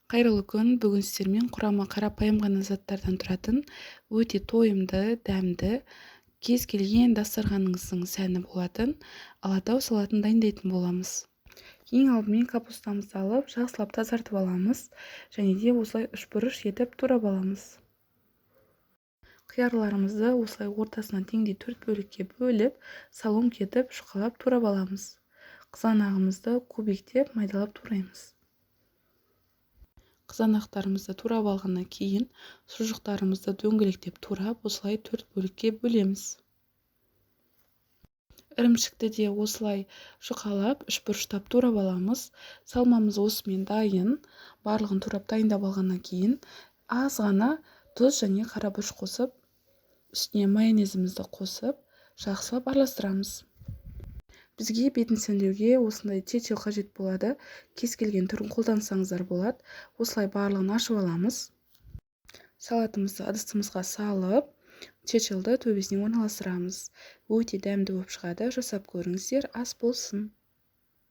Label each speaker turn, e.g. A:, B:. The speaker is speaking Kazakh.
A: Қайырлы күн! Бүгін сіздермен құрамы қарапайым ғана заттардан тұратын, өте тойымды, дәмді, кез келген дастарханыңыздың сәні болатын Алатау салатын дайындайтын боламыз. Ең алдымен капустамызды алып, жақсылап тазартып аламыз және де осылай үшбұрыш етіп турап аламыз. Қиярларымызды осылай ортасынан теңдей төрт бөлікке бөліп, соломка етіп жұқалап турап аламыз. Қызанағымызды кубиктеп, майдалап тураймыз. Қызанақтарымызды турап алғаннан кейін шұжықтарымызды дөңгелектеп турап, осылай төрт бөлікке бөлеміз. Ірімшікті де осылай жұқалап, үшбұрыштап турап аламыз. Салмамыз осымен дайын. Барлығын турап, дайындап алғаннан кейін аз ғана тұз және қара бұрыш қосып, үстіне майонезімізді қосып, жақсылап араластырамыз. Бізге бетін сәндеуге осындай чечил қажет болады. Кез келген түрін қолдансаңыздар болады. Осылай барлығын ашып аламыз. Салатымызды ыдысымызға салып, чечилді төбесіне орналастырамыз. Өте дәмді болып шығады, жасап көріңіздер. Ас болсын!